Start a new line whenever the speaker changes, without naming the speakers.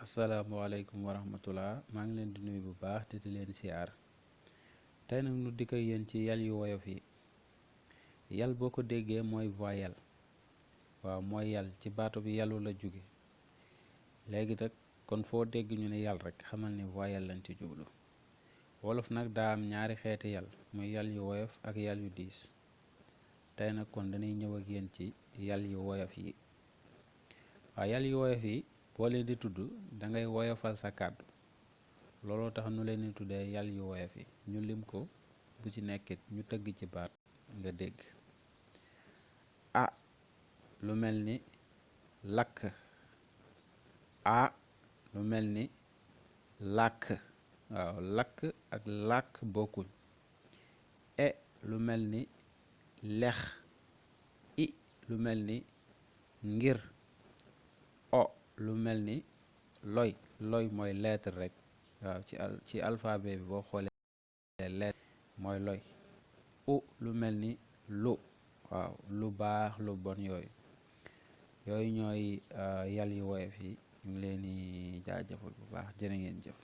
asalaamaaleykum wa rahmatullah maa ngi leen di nuyu bu baax te di leen siyaar tey nag nu dikk ak yéen ci yal yu woyof yi. yal boo ko déggee mooy voyelle. waaw mooy yal ci baatu bi yalu la jóge. léegi nag kon foo dégg ñu ne yal rek xamal ni voyelle lañ ci jublu. wolof nag daa am ñaari xeeti yal muy yal yu woyof ak yal yu diis. tey nag kon dañuy ñëw ak yéen ci yal yu woyof yi. waaw yal yu woyof yi boo leen di tudd da ngay woyofal sa kàddu. looloo tax nu leen di tuddee yal yu woyof yi ñu lim ko bu ci nekkit ñu tëgg ci baat nga dégg. lu mel ni lakk. lu mel ni làkk. waaw lakk ak làkk bokkuñ. lu mel ni lex. lu mel ni ngir. lu mel ni loy. loy mooy lettre rek. waaw ci alphabet bi boo xoolee lettre mooy loy. lu mel ni lu. waaw lu baax lu bon yooyu ñooy yal yu woyof yi ñu ngi leen di jaajëfal bu baax jërë ngeen jëf.